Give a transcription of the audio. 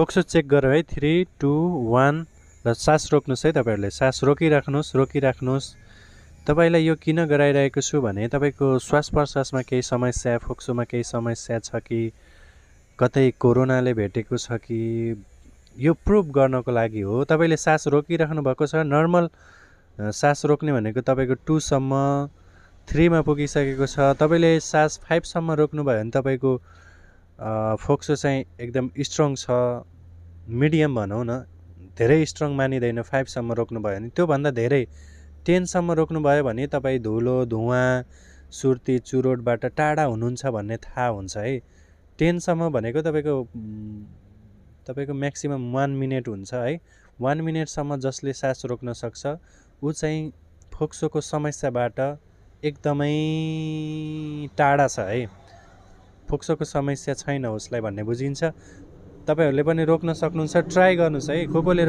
फोक्सो check गरौँ है। 3, 2, 1 र सास रोक्नुहोस् है। तपाईँहरूले सास रोकिराख्नुहोस्। तपाईँलाई यो किन गराइरहेको छु भने तपाईँको श्वास प्रश्वासमा केही समस्या, फोक्सोमा केही समस्या छ कि कतै कोरोनाले भेटेको छ कि यो प्रुभ गर्नको लागि हो। तपाईँले सास रोकिराख्नु भएको छ। नर्मल सास रोक्ने भनेको तपाईँको 2 सम्म 3 मा पुगिसकेको छ। तपाईँले सास 5 सम्म रोक्नुभयो भने तपाईँको फोक्सो चाहिँ एकदम स्ट्रङ छ, मिडियम भनौँ न, धेरै स्ट्रङ मानिँदैन। 5 सम्म रोक्नुभयो भने, त्योभन्दा धेरै 10 सम्म रोक्नुभयो भने तपाईँ धुलो, धुवाँ, सुर्ती, चुरोटबाट टाढा हुनुहुन्छ भन्ने थाहा हुन्छ है। 10 सम्म भनेको तपाईँको म्याक्सिमम 1 मिनट हुन्छ है। 1 मिनटसम्म जसले सास रोक्न सक्छ ऊ चाहिँ फोक्सोको समस्याबाट एकदमै टाढा छ है। फोक्सोको समस्या छैन उसलाई भन्ने बुझिन्छ। तपाईँहरूले पनि रोक्न सक्नुहुन्छ। ट्राई गर्नुहोस् है। को कोले